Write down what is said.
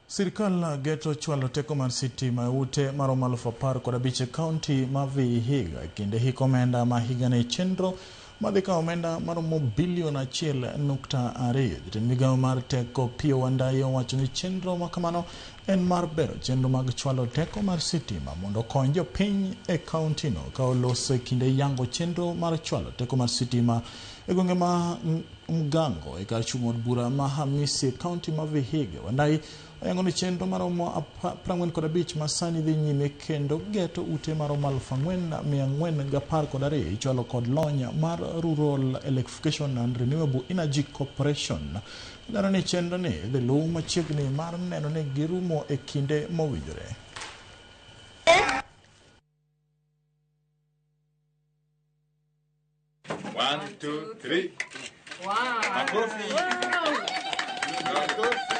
Sirkal geto chwalo teko mar sitima e ute maromo 15,000 e kaunti ma Vihiga e kinde hik omenda ma higani chenro madhi kawo omenda maromo bilion 1.2. Jatend migawo mar teko Pio Wandayi owacho ni chenro ma kamano en mar bero chenro mag chwalo teko mar sitima mondo okony jopiny e kauntino ka oloso e kinde yango chenro mar chwalo teko mar sitima e gwenge ma Mgango e kar chung' od bura ma Hamisi e kaunti ma Vihiga. Wandayi oyango ni chenro maromo 45 ma sani dhi nyime kendo geto ute maromo 4,412 ichwalo kod lony mar Rural Electrification and Renewable Energy Corporation. Lero ni chenro ni idhi luw machiegni mar neno ni girumo e kinde mowinjore. One, two, three. Wow. Makofi. Makofi.